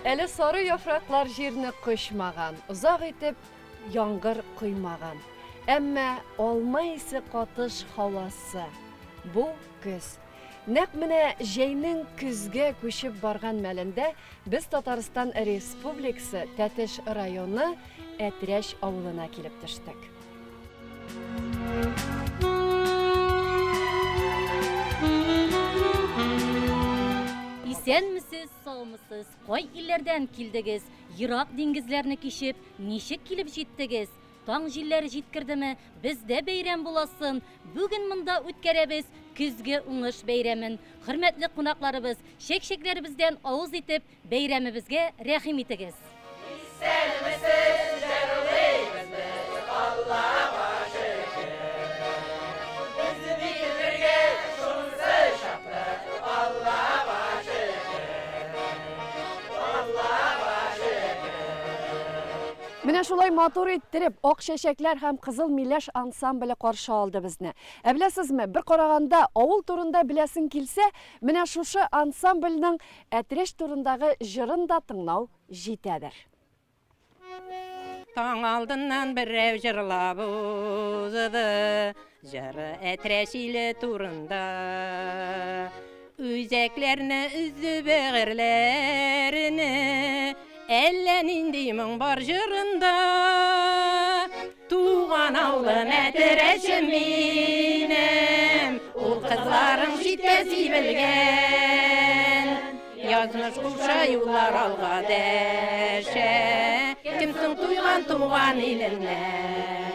Әле сары яфраклар җирне кочмаган, озак итеп яңгыр коймаган. Әмма алма исе катыш һавасы. Бу көз. Нәкъ менә җәйнең көзгә күчеп барган мәлендә без Татарстан Республикасы Тәтеш районы Әтрәч авылына килеп төштек. Исәнмесез, саумысыз, кай илләрдән килдегез? Ерак диңгезләрне кичеп, ничек килеп җиттегез? Таң җилләре җиткердеме, бездә бәйрәм буласын? Бүген монда үткәрәбез көзге уңыш бәйрәмен. Хөрмәтле кунакларыбыз, чәк-чәкләребездән авыз итеп, бәйрәмебезгә рәхим итегез. Исәнмесез, җырлыйбыз без, Аллага шөкер. Без бит бергә шунысы шатлык, Аллага шөкер. Аллага шөкер. Менә шулай матур иттереп, Ак чәчәкләр һәм Кызыл миләш ансамбле каршы алды безне. Ә беләсезме, бер караганда, авыл турында беләсең килсә, менә шушы ансамбльнең Әтрәч турындагы җырын да тыңлау җитәдер. Таң алдыннан берәү җырлап узды, җыры Әтрәч иле турында. Үзәкләрне өзде бәгырьләрне, әллә нинди моң бар җырында. Туган авылым Әтрәчем минем, ул кызларың читкә сибелгән. Язмыш куша юллар алга дәшә, кем соң туйган туган иленнән?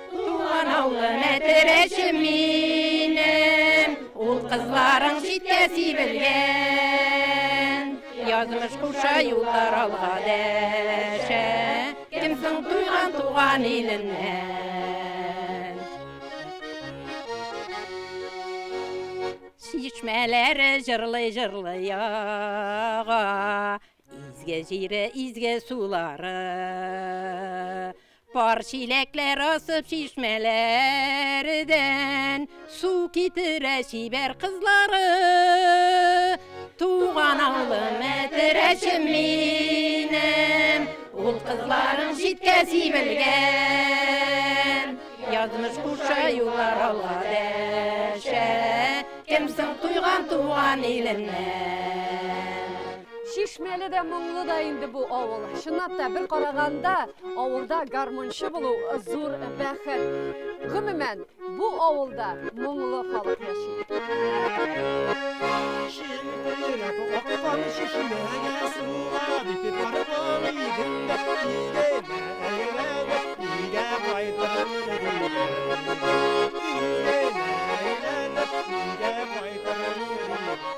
Туган авылым Әтрәчем минем, ул кызларың читкә сибелгән. Язмыш куша юллар алга дәшә, кем соң туйган туган иленнән? Чишмәләре җырлый-җырлый ага, изге җире, изге сулары. Пар чиләкләр асып чишмәләрдән, су китерә чибәр кызлары. Туган авылым Әтрәчем минем, ул кызларың читкә сибелгән. Язмыш куша юллар алга дәшә, кем соң туйган туган иленнән? Чишмәле дә моңлы да инде бу авыл. Чынлап та, бер караганда, авылда гармунчы булу зур бәхет. Гомумән, бу авылда моңлы халык яши. Челтерәп аккан чишмәгә суга дип барган идем дә, тиз генә әйләнеп өйгә кайтырмын дигән. Тиз генә әйләнеп өйгә кайтырмын дигән.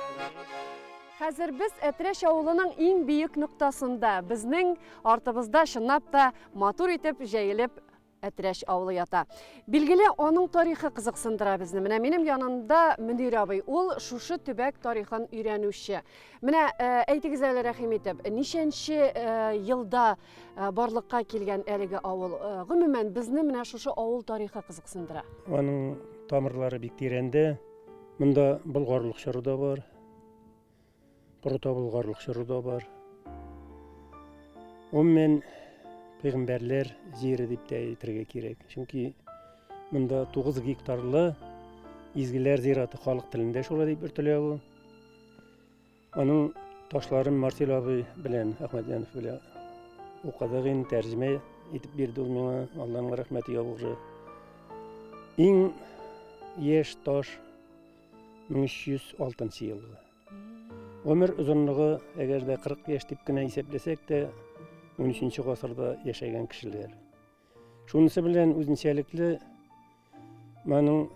Хәзер без Әтрәч авылының иң биек ноктасында. Безнең артыбызда чынлап та матур итеп җәелеп Әтрәч авылы ята. Билгеле, аның тарихы кызыксындыра безне. Менә минем янымда Мөнир абый, ул шушы төбәк тарихын өйрәнүче. Менә әйтегез әле рәхим итеп, ничәнче елда барлыкка килгән әлеге авыл? Гомумән, безне менә шушы авыл тарихы кызыксындыра. Аның тамырлары бик тирәндә. Монда болгарлык чоры да бар. Протоболгарлык чоры да бар. Гомумән, пәйгамбәрләр җире дип тә әйтергә кирәк. Чөнки монда 9 гектарлы изгеләр зираты халык телендә шулай дип йөртелә ул. Аның ташларын Марсель абый белән Әхмәтҗанов белән укыдык инде, тәрҗемә итеп бирде ул миңа, Алланың рәхмәте яугыры. Иң яшь таш 1306 елгы. Гомер озынлыгы, әгәр дә 40 яшь дип кенә исәпләсәк тә, 13 гасырда яшәгән кешеләр. Шунысы белән үзенчәлекле, моның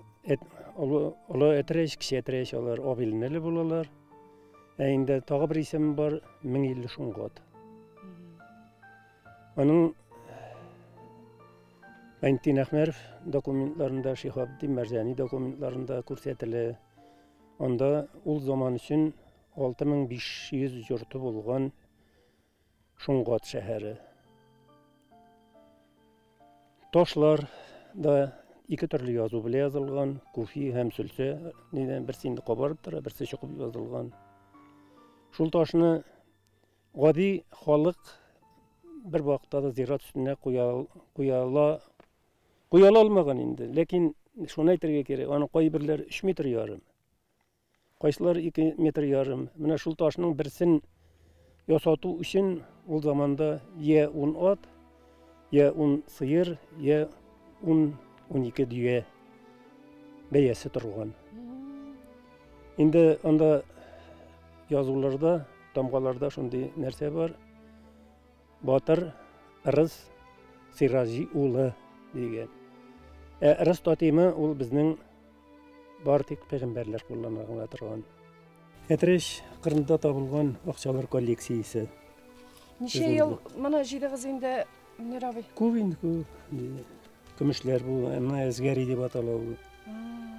олы Әтрәч, кече Әтрәч алар абилнеле булалар. Ә инде тагы бер исем бар, 1050 Шунгат. Аның Гайнетдин Әхмәров документларында, Шиһабетдин Мәрҗани документларында күрсәтелә. Анда ул заман өчен 6500 йорты булган Шунгат шәһәре. Ташлар да ике төрле язу белән язылган, куфи һәм сөлсә, нидән берсе инде кабарып тора, берсе чокып язылган. Шул ташны Гади халык бер вакытта да зират өстенә куя куя куя алмаган инде. Ләкин шуны әйтергә кирәк, аның кайберләре 3 метр ярым. Кайсылары 2 метр ярым. Менә шул ташның берсен ясату өчен ул заманда я 10 ат, я 10 сыер, я 10-12 дөя бәясе торган. Инде анда язуларда, тамгаларда шундый нәрсә бар. Батыр Ырыс Сираҗи улы дигән. Ә Ырыс тотемы ул безнең бар тик пәйгамбәрләр куллана гына торган. Әтрәч кырында табылган акчалар коллекциясе. Ничә ел моны җыйдыгыз инде, Мөнир абый? Күп инде, күп. Көмешләр бу, менә Әзгәри дип атала ул.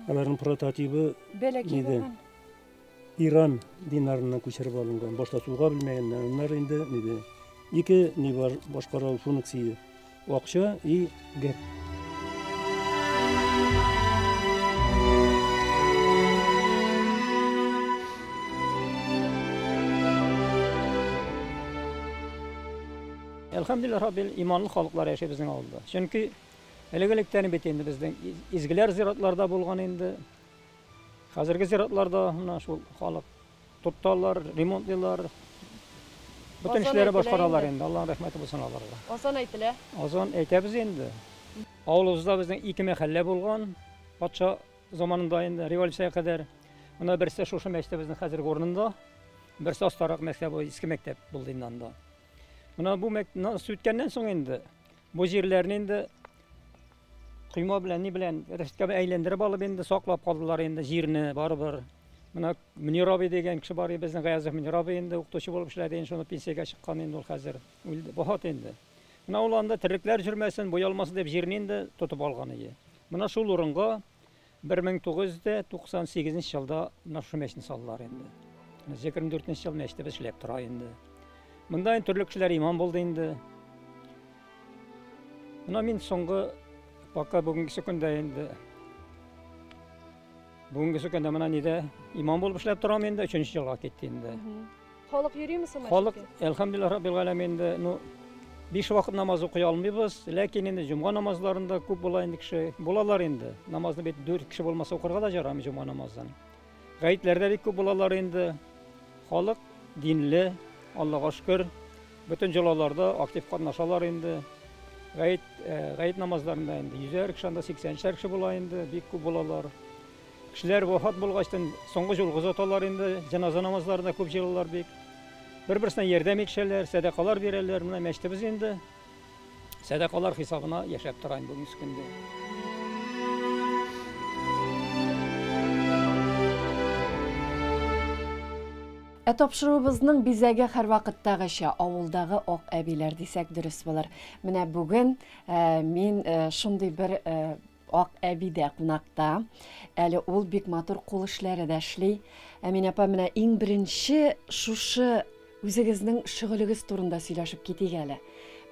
Аларның прототибы бәләкәй булган. Иран динарыннан күчереп алынган. Башта суга белмәгәннәр, аннары инде ниде. Ике ни бар башкара функция. Акча и гәп. Әлхәмдүлилләһ раббил иманлы халыклар яши безнең авылда. Чөнки элек-электән бит инде безнең изгеләр зиратларда булган инде. Хәзерге зиратларда менә шул халык тоталар, ремонтлыйлар. Бөтен эшләре башкаралар инде. Аллаһның рәхмәте булсын аларга. Азан әйтелә. Азан әйтәбез инде. Авылыбызда безнең ике мәхәллә булган. Патша заманында инде революциягә кадәр. Менә берсе шушы мәчетебезнең хәзерге урынында, берсе астарак мәктәп, иске мәктәп булды инде анда. Менә бу мәктәпне сүткәннән соң инде бу җирләрне инде койма белән ни белән рәшәткә әйләндереп алып инде саклап калдылар инде җирне барыбер. Менә Мөнир абый дигән кеше бар безнең Гаязов Мөнир абый инде укытучы булып эшләде, инде шуны пенсиягә чыккан инде ул хәзер. Үлде, вафат инде. Менә ул анда терлекләр җөрмәсен, буялмасын дип җирне инде тотып алган иде. Менә шул урынга 1998 елда менә шушы мәчетне салдылар инде. 24 ел мәчетебез эшләп тора инде. Монда инде төрле кешеләр имам булды инде. Менә мин соңгы пока бүгенге көндә инде бүгенге көндә менә нидә имам булып эшләп торам инде, өченче елга китте инде. Халык йөриме соң? Халык, әлхәмдүлилләһ раббил галәмин инде, ну, биш вакыт намаз укый алмыйбыз, ләкин инде җомга намазларында күп була инде кеше, булалар инде. Намазны бит дүрт кеше булмаса укырга да ярамый җомга намазын. Гаетләрдә бик күп булалар инде. Халык динле, Аллага шөкер, бөтен җолаларда актив катнашалар инде. Гает, гает намазларында инде йөзәр кеше, анда сиксәншәр кеше була инде, бик күп булалар. Кешеләр вафат булгачтан соңгы юлга озаталар инде, җеназа намазларында күп җыелалар бик. Бер-берсенә ярдәм итешәләр, сәдакалар бирәләр. Менә мәчетебез инде сәдакалар хисабына яшәп тора инде бүгенге көндә. Ә тапшыруыбызның бизәге һәрвакыттагыча авылдагы ак әбиләр дисәк дөрес булыр. Менә бүген мин шундый бер ак әбидә кунакта. Әле ул бик матур кул эшләре дә эшли. Әминә апа, менә иң беренче шушы үзегезнең шөгылегез турында сөйләшеп китик әле.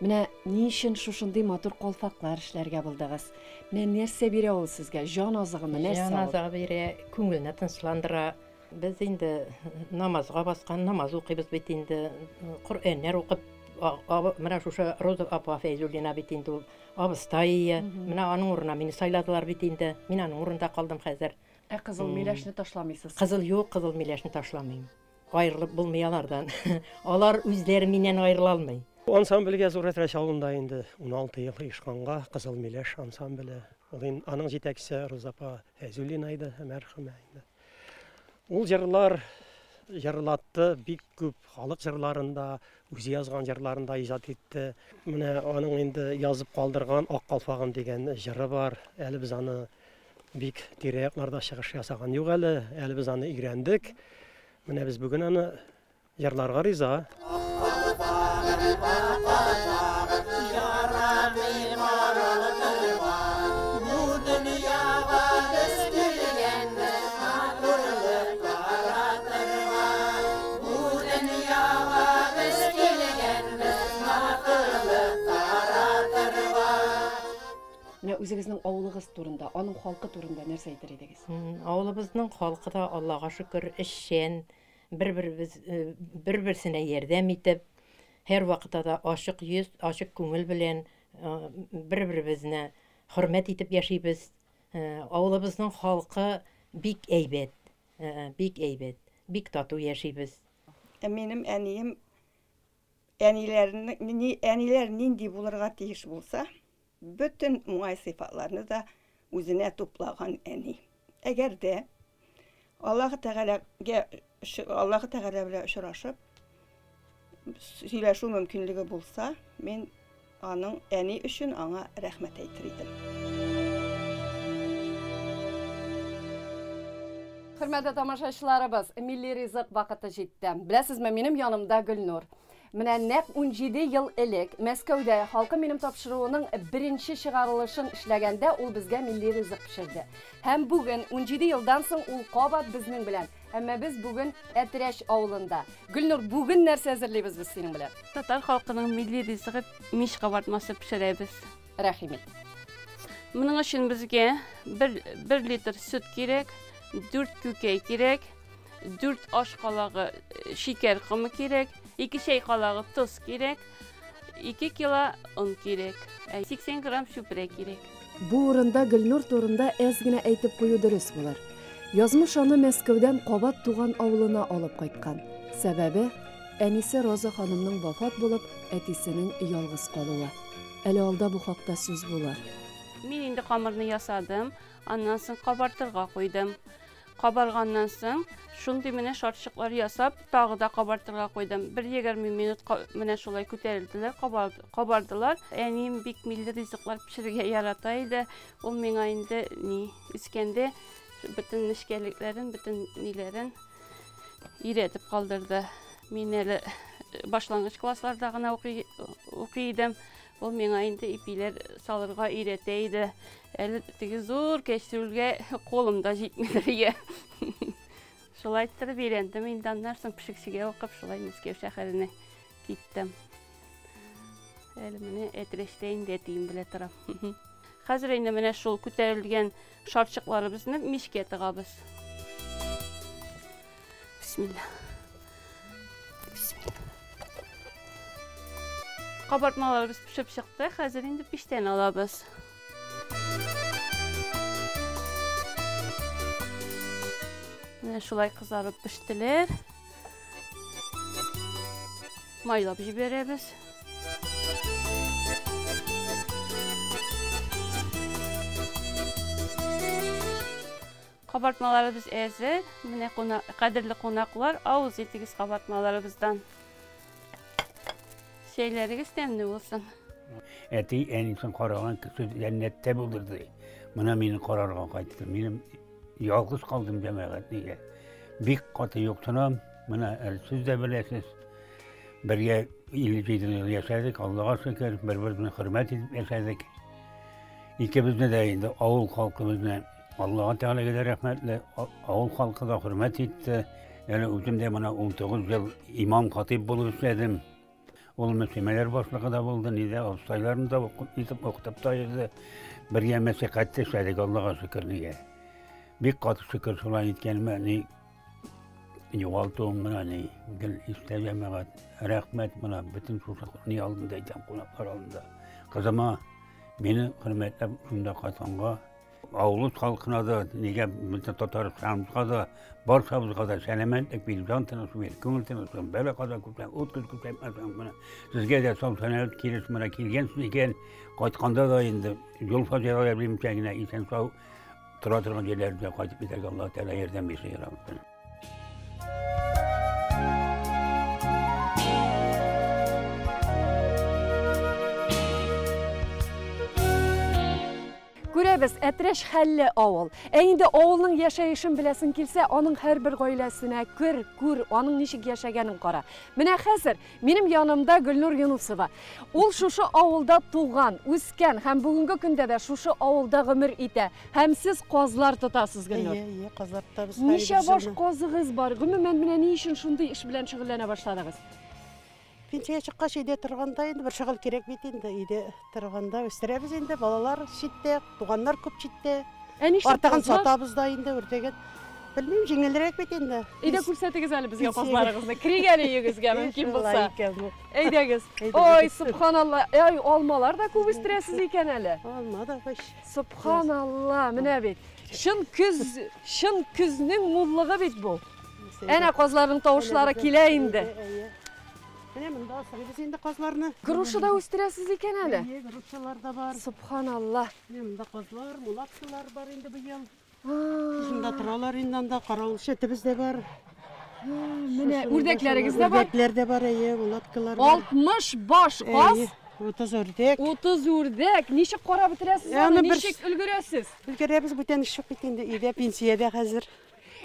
Менә ни өчен шушындый матур калфаклар эшләргә булдыгыз? Менә нәрсә бирә ул сезгә? Җан азыгымы, нәрсә ул? Җан азыгы бирә, күңелне тынычландыра. Без инде намазга баскан, намаз укыйбыз бит инде, Коръәннәр укып, менә шушы Роза апа Фәйзуллина бит инде ул абыстай, менә аның урынына мине сайладылар бит инде. Мин аның урынында калдым хәзер. Ә кызыл миләшне ташламыйсыз? Кызыл юк, кызыл миләшне ташламыйм. Аерылып булмый алардан. Алар үзләре миннән аерыла алмый. Ансамбльгә Зур Әтрәч авылында инде 16 ел оешканга Кызыл миләш ансамбле. Ул аның җитәкчесе Роза апа Фәйзуллина иде, мәрхүмә инде. Ул җырлар җырлатты, бик күп халык җырларында, үзе язган җырларында иҗат итте. Менә аның инде язып калдырган Ак калфагым дигән җыры бар. Әле без аны бик тирә-якларда чыгыш ясаган юк әле. Әле без аны өйрәндек. Менә без бүген аны җырларга риза. Менә үзегезнең авылыгыз турында, аның халкы турында нәрсә әйтер идегез? Авылыбызның халкы да, Аллага шөкер, эшчән, бер-беребез, бер-берсенә ярдәм итеп, Һәрвакытта да ачык йөз, ачык күңел белән бер-беребезне хөрмәт итеп яшибез. Авылыбызның халкы бик әйбәт, бик әйбәт, бик тату яшибез. Ә минем әнием әниләрнең әниләр нинди булырга тиеш булса, бөтен уңай сыйфатларны да үзенә туплаган әни. Әгәр дә Аллаһы Тәгаләгә Аллаһы Тәгалә белән очрашып сөйләшү мөмкинлеге булса, мин аның әни өчен аңа рәхмәт әйтер идем. Хөрмәтле тамашачыларыбыз, милли ризык вакыты җитте. Беләсезме, минем янымда Гөлнур. Менә нәкъ 17 ел элек Мәскәүдә Халкым минем тапшыруының беренче чыгарылышын эшләгәндә ул безгә милли ризык пешерде. Һәм бүген 17 елдан соң ул кабат безнең белән. Әмма без бүген Әтрәч авылында. Гөлнур, бүген нәрсә әзерлибез без синең белән? Татар халкының милли ризыгы мич кабартмасы пешерәбез. Рәхим ит. Моның өчен безгә 1 литр сөт кирәк, 4 күкәй кирәк, 4 аш калагы шикәр комы кирәк, 2 чәй калагы тоз кирәк, 2 кило он кирәк, 80 грамм чүпрә кирәк. Бу урында Гөлнур турында әз генә әйтеп кую дөрес булыр. Язмыш аны Мәскәүдән кабат туган авылына алып кайткан. Сәбәбе, әнисе Роза ханымның вафат булып, әтисенең ялгыз калуы. Әле алда бу хакта сүз булыр. Мин инде камырны ясадым, аннан соң кабартырга куйдым. Кабарганнан соң шундый менә шарчыклар ясап, тагы да кабартырга куйдым. Бер 20 минут менә шулай күтәрелделәр, кабардылар. Әнием бик милли ризыклар пешерергә ярата иде. Ул миңа инде ни үскәндә бөтен нечкәлекләрен, бөтен ниләрен өйрәтеп калдырды. Мин әле башлангыч классларда гына укый идем. Ул миңа инде ипиләр салырга өйрәтә иде. Әле теге зур кәчтүлгә кулым да җитмидер ия. Шулай иттереп өйрәндем инде, аннан соң пешекчегә укып, шулай Мәскәү шәһәренә киттем. Әле менә Әтрәчтә инде әтием белән торам. Хәзер инде менә шул күтәрелгән шарчыкларыбызны мичкә тыгабыз. Бисмилла. Бисмилла. Кабартмаларыбыз пешеп чыкты. Хәзер инде пиштән алабыз. Менә шулай кызарып пештеләр. Майлап җибәрәбез. Кабартмаларыбыз әзер. Менә кадерле кунаклар, авыз итегез кабартмаларыбыздан. Чәйләрегез тәмле булсын. Әти әнисен караган кеше җәннәттә булдырды. Менә мине карарга кайтты. Минем ялгыз калдым җәмәгать нигә. Бик каты юксынам. Менә әле сез дә беләсез. Бергә 57 ел яшәдек, Аллага шөкер, бер-беребезне хөрмәт итеп яшәдек. Икебезне дә инде авыл халкыбызны Аллага Тәгаләгә дә рәхмәтле, авыл халкы да хөрмәт итте. Әле үзем дә менә 19 ел имам хатип булып эшләдем. Ул мөслимәләр башлыгы да булды, нидә абыстайларны да итеп укытып та йөрде. Бергә мәшәкатьтә эшләдек, Аллага шөкер нигә. Бик каты шөкер шулай иткәнемә, ни югалтуым менә ни, гел истә җәмәгать. Рәхмәт менә бөтен шушы ни алдында әйтәм, кунаклар алдында. Кызыма мине хөрмәтләп шунда кайтканга, авыл халкына да, нигә бөтен Татарстаныбызга да, барчабызга да сәламәтлек бир, җан тынычлыгы бир, күңел тынычлыгы, бәла каза күрсәң, ут күз күрсәтмәсәң, менә сезгә дә сау сәламәт килеш менә килгәнсез икән, кайтканда да инде юл фаҗигаләр белмичә генә исән сау тора торган җирләребезгә кайтып китәргә Аллаһ Тәгалә ярдәм бирсен, я Раббым. Күрәбез, Әтрәч хәлле авыл. Ә инде авылның яшәешен беләсең килсә, аның һәрбер гаиләсенә кер, күр, аның ничек яшәгәнен кара. Менә хәзер минем янымда Гөлнур Юнусова. Ул шушы авылда туган, үскән һәм бүгенге көндә дә шушы авылда гомер итә. Һәм сез казлар тотасыз, Гөлнур. Әйе, әйе, казлар тотабыз. Ничә баш казыгыз бар? Гомумән, менә ни өчен шундый эш белән шөгыльләнә башладыгыз? Пенсия чыккач өйдә торганда инде бер шөгыль кирәк бит инде. Өйдә торганда үстерәбез инде, балалар читтә, туганнар күп читтә. Ә нишләп Артыгын казлар? сатабыз да инде, үрдәген. Белмим, җиңелрәк бит инде. Әйдә күрсәтегез әле безгә казларыгызны. Керик әле өегезгә мөмкин булса. Әйдәгез. Әйдәгез. Ой, субханалла. Ай, алмалар да күп үстерәсез икән әле. Алма да баш. Субханалла, менә бит. Чын көз, чын көзнең муллыгы бит бу. Әнә казларның тавышлары килә инде. Менә монда асрыйбыз инде казларны. Груша да үстерәсез икән әле. Әйе, грушалар да бар. Субханалла. Менә монда казлар, мулаткалар бар инде быел. Шунда торалар инде анда, каравылчы этебез дә бар. Менә үрдәкләрегез дә бар. Үрдәкләр дә бар, әйе, мулаткалар бар. 60 баш каз. Әйе, 30 үрдәк. 30 үрдәк. Ничек карап бетерәсез Ә, аны? аны бер- Ничек өлгерәсез? Өлгерәбез, бүтән эш юк бит инде, өйдә, пенсиядә хәзер.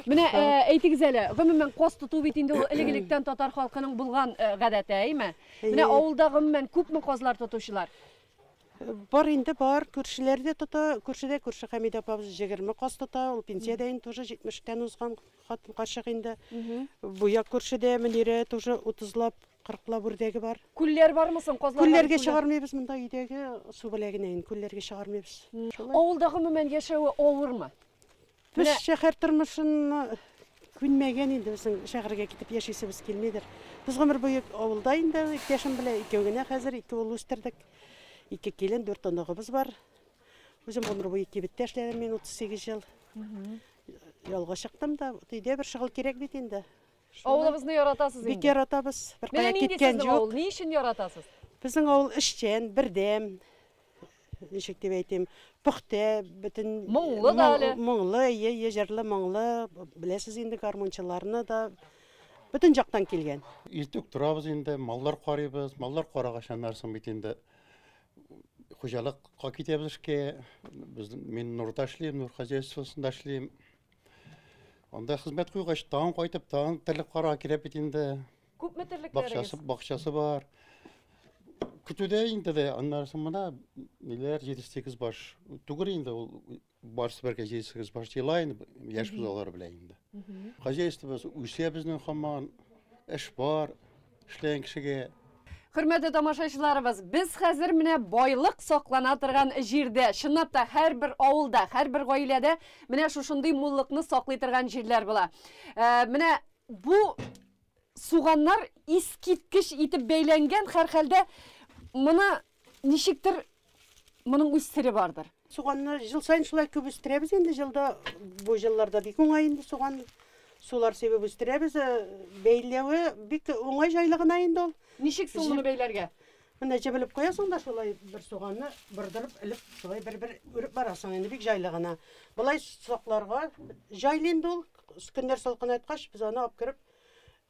Менә әйтегез әле, гомумән каз тоту бит инде ул элек-электән татар халкының булган гадәте, әйме? Менә Әйе. авылда гомумән күпме казлар тотучылар? Бар инде, бар. Күршеләр дә тота. Күршедә күрше Хәмидә апабыз 20 каз тота. Ул пенсиядә инде тоже 70-тән узган хатын карчык инде. Бу як күршедә Мөнирә тоже 30лап, 40лап үрдәге бар. Күлләр бармы соң казларга? Күлләргә чыгармыйбыз монда өйдәге су белән генә инде күлләргә чыгармыйбыз. Шулай. Авылда гомумән яшәве авырмы? Без Менә- шәһәр тормышын күнмәгән инде, безнең шәһәргә китеп яшисебез килмидер. Без гомер буе авылда инде, иптәшем белән икәү генә хәзер, ике ул үстердек. Ике килен, дүрт оныгыбыз бар. Үзем гомер буе кибеттә эшләдем мин 38 ел. Ялга чыктым да, өйдә бер шөгыль кирәк бит инде. Шулай. Авылыбызны яратасыз Бик инде. яратабыз. Бер Менә кая нинди киткән сезнең юк. авыл? Ни өчен яратасыз? Безнең авыл эшчән, бердәм. Ничек дип әйтим, пөхтә, бөтен Моңлы да әле. Моңлы, әйе, әйе, җырлы, моңлы. Беләсез инде гармунчыларны да бөтен жактан килгән. Иртүк торабыз инде, маллар карыйбыз, маллар карагач аннан соң бит инде хуҗалыкка китәбез эшкә. Без мин Нурда эшлим, Нур хозяйствосында эшлим. Анда хезмәт куйгач, тагын кайтып, тагын терлек карарга кирәк бит инде. Күпме терлекләрегез? Бакчасы, бакчасы бар. Көтүдә инде дә, аннан соң менә ниләр 7-8 баш. Түгел инде ул барысы бергә 7-8 баш җыела инде, яшь бозаулар белән инде. Хозяйствобыз үсә безнең һаман, эш бар, эшләгән кешегә. Хөрмәтле тамашачыларыбыз, без хәзер менә байлык саклана торган җирдә, чынлап та һәрбер авылда, һәрбер гаиләдә менә шушындый муллыкны саклый торган җирләр була. Менә бу суганнар искиткеч итеп бәйләнгән, һәрхәлдә моны ничектер моның үз сере бардыр. Суганны ел саен шулай күп үстерәбез инде, елда бу елларда бик уңай инде суган. Сулар сибеп үстерәбез, бәйләве бик уңай җайлы гына инде ул. Ничек соң моны бәйләргә? Менә җебелеп куясың да шулай бер суганны бордырып элеп шулай бер-бер үреп барасың инде бик җайлы гына. Болай сакларга җайлы инде ул. Көннәр салкынайткач без аны алып кереп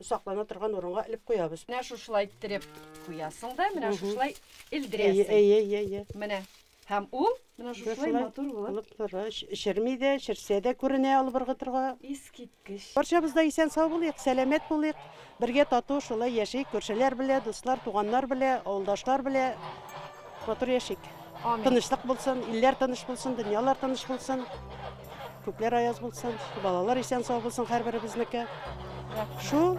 саклана торган урынга элеп куябыз. Менә шушылай иттереп куясың да, менә шушылай Әйе, элдерәсең. әйе, әйе, әйе. Менә һәм ул менә шушылай Шулай матур булып булып тора. Эчерми дә, эчерсә дә күренә алып ыргытырга. Искиткеч. Барчабыз да исән сау булыйк, сәламәт булыйк. Бергә тату шулай яшик, күршеләр белән, дуслар, туганнар белән, авылдашлар белән матур яшик. Амин. Тынычлык булсын, илләр тыныч булсын, дөньялар тыныч булсын. Күкләр аяз булсын, балалар исән сау булсын һәрберебезнеке. Шул.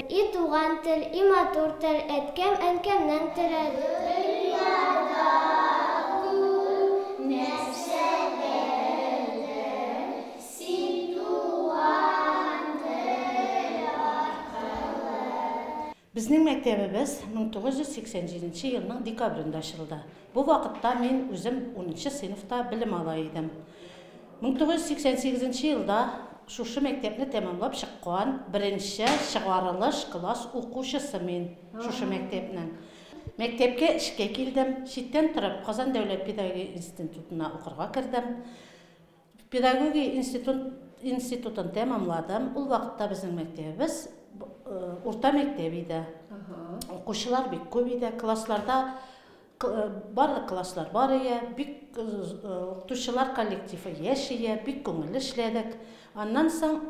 И туган тел, и матур тел, әткәм, әнкәмнең теле. Дөньяда күп нәрсәләрдер, син туган тел аркылы. Безнең мәктәбебез 1987 елның декабрендә ачылды. Бу вакытта мин үзем 10 сыйныфта белем ала идем. 1988 елда шушы мәктәпне тәмамлап чыккан беренче чыгарылыш класс укучысы мин шушы мәктәпнең. Мәктәпкә эшкә килдем. Читтән торып Казан дәүләт педагогия институтына укырга кердем. Педагогия институтын тәмамладым. Ул вакытта безнең мәктәбебез урта мәктәп иде. Укучылар бик күп иде. Классларда барлык класслар бар иде. Бик укытучылар коллективы яшь иде, бик күңелле эшләдек. Аннан соң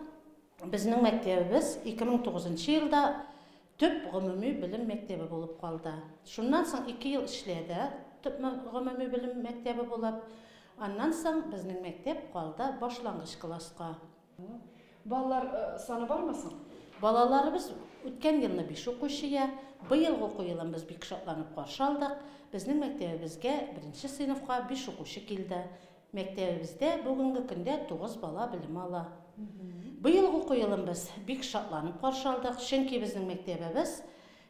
безнең мәктәбебез 2009 елда Төп гомуми белем мәктәбе булып калды. Шуннан соң 2 ел эшләде төп гомуми белем мәктәбе булып. Аннан соң безнең мәктәп калды башлангыч класска. Балалар саны бармы соң? Балаларыбыз үткән елны 5 укучыя, быелгы уку елын без бик шатланып каршы алдык. Безнең мәктәбебезгә 1 сыйныфка 5 укучы килде. Мәктәбебездә бүгенге көндә 9 бала белем ала. Быелгы уку елын без бик шатланып каршы алдык, чөнки безнең мәктәбебез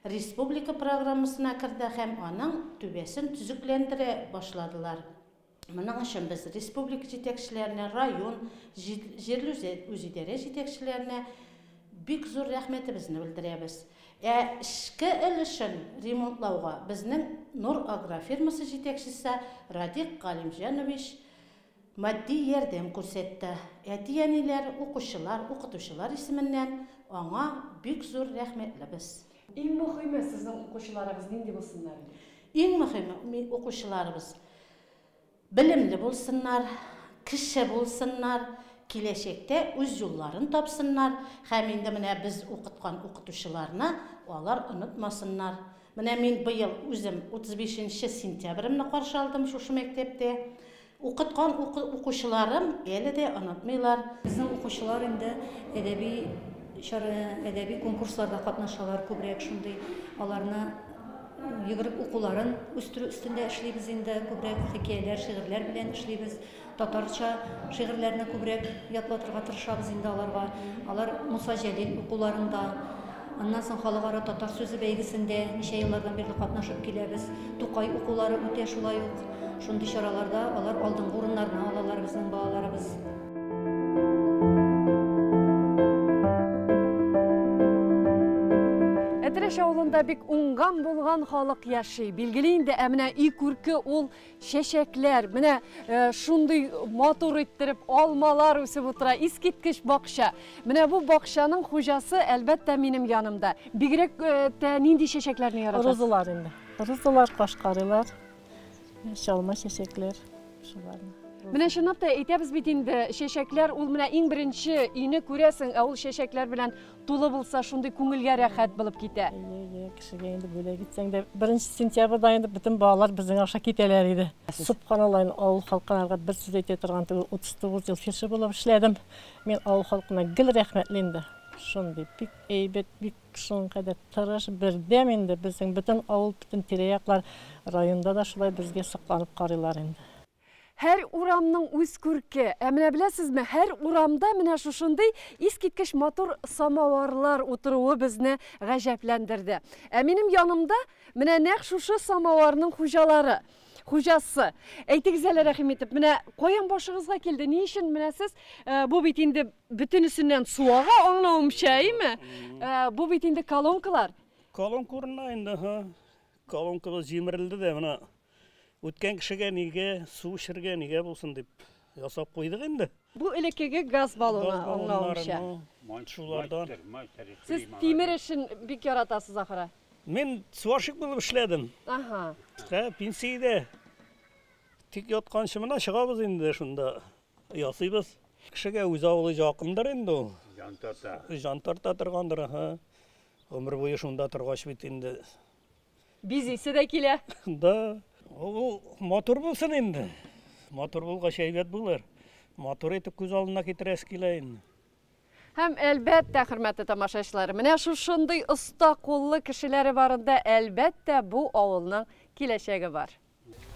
республика программасына керде һәм аның түбәсен төзекләндерә башладылар. Моның өчен без республика җитәкчеләренә, район, җирле үзидарә җитәкчеләренә бик зур рәхмәтебезне белдерәбез. Ә эчке өлешен ремонтлауга безнең Нур агрофирмасы җитәкчесе Радик Галимҗанович матди ярдәм күрсәтте. Әти-әниләр, укучылар, укытучылар исеменнән аңа бик зур рәхмәтлебез. Иң мөһиме, сезнең укучыларыгыз нинди булсыннар иде? Иң мөһиме, укучыларыбыз белемле булсыннар, кеше булсыннар, киләчәктә үз юлларын тапсыннар һәм инде менә без укыткан укытучыларны алар онытмасыннар. Менә мин быел үзем 35 сентябрьне каршы алдым шушы мәктәптә. Укыткан укучыларым әле дә онытмыйлар. Безнең укучылар инде әдәби чара, әдәби конкурсларда катнашалар күбрәк, шундый аларны йөгереп укуларын үстерү өстендә эшлибез инде, күбрәк хикәяләр, шигырьләр белән эшлибез. Татарча шигырьләрне күбрәк ятлатырга тырышабыз инде аларга. Алар Муса Җәлил укуларында, аннан соң халыкара татар сүзе бәйгесендә ничә еллардан бирле катнашып киләбез. Тукай укулары үтә шулай ук. Шундый чараларда алар алдынгы урыннарны алалар безнең балаларыбыз. Әтрәч авылында бик уңган булган халык яши. Билгеле инде, ә менә өй күрке ул чәчәкләр. Менә шундый матур иттереп алмалар үсеп утыра. Искиткеч бакча. Менә бу бакчаның хуҗасы әлбәттә минем янымда. Бигрәк тә нинди чәчәкләрне яратасыз? Розалар инде. Розалар, кашкарилар, чалма чәчәкләр, шуларны. Менә чынлап та әйтәбез бит инде, чәчәкләр ул менә иң беренче өйне күрәсең, ә ул чәчәкләр белән тулы булса, шундый күңелгә рәхәт булып китә. Әйе, кешегә инде бүләк итсәң дә, 1 сентябрьдә инде бөтен балалар безнең аша китәләр иде. Субханалла, инде авыл халкына бер сүз әйтә торган түгел, 39 ел фельдшер булып эшләдем. Мин авыл халкына гел рәхмәтле инде. Шундый бик әйбәт, бик шуның кадәр тырыш, бердәм инде безнең бөтен авыл, бөтен тирә-яклар районда да шулай безгә сокланып карыйлар инде. Һәр урамның үз күрке. Ә менә беләсезме, һәр урамда менә шушындый искиткеч матур самаварлар утыруы безне гаҗәпләндерде. Ә минем янымда менә нәкъ шушы самаварның хуҗалары, хуҗасы. Әйтегез әле, рәхим итеп, менә каян башыгызга килде? Ни өчен менә сез, бу бит инде бөтенесеннән су ага, аңлавымча, әйме? Бу бит инде колонкалар. Колонка урынына инде, ха. Колонкабыз җимерелде дә, менә үткән кешегә нигә, су эчергә нигә булсын дип ясап куйдык инде. Бу элеккеге газ баллоны, аңлавымча. Шулардан. Сез тимер эшен бик яратасыз, ахыры. Мин сварщик булып эшләдем. Ага. Ха, пенсиядә. Тик ятканчы менә чыгабыз инде шунда. Ясыйбыз. Кешегә үз авылы якындыр инде ул. Җан тарта. Җан тарта торгандыр, ага. Гомер буе шунда торгач бит инде. Бизисе дә килә. Да. Ул матур булсын инде. Матур булгач әйбәт булыр. Матур итеп күз алдына китерәсе килә инде. Һәм әлбәттә, хөрмәтле тамашачылар, менә шушындый оста куллы кешеләре барында әлбәттә бу авылның киләчәге бар.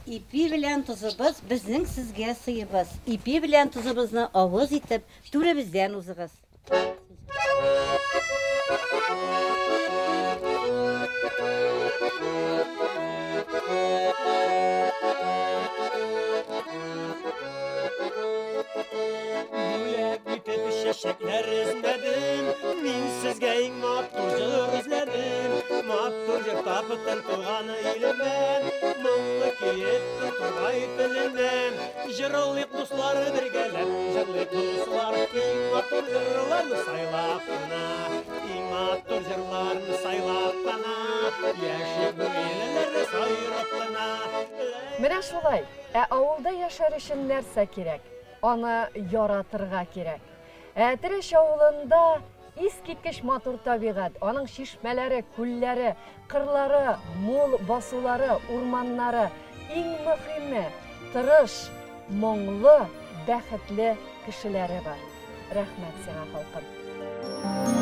Ипи белән тозыбыз безнең сезгә сыйыбыз. Ипи белән тозыбызны авыз итеп, түребездән узыгыз. Бүләк итеп чәчәкләр эзләдем, мин сезгә иң матур җыр эзләдем. Матур җыр таптым туган илемнән, моңлы киеттем тургай теленнән. Җырлыйк дуслар бергәләп, җырлыйк дуслар, иң матур җырларны сайлап кына, иң матур җырларны сайлап кына, яши бу илләр сайрап кына. Менә шулай, ә авылда яшәр өчен нәрсә кирәк? Аны яратырга кирәк. Әтрәч авылында Искиткеч матур табигать, аның чишмәләре, күлләре, кырлары, мул басулары, урманнары, иң мөхиме, тырыш, моңлы, бәхетле кешеләре бар. Рәхмәт сиңа, халкым.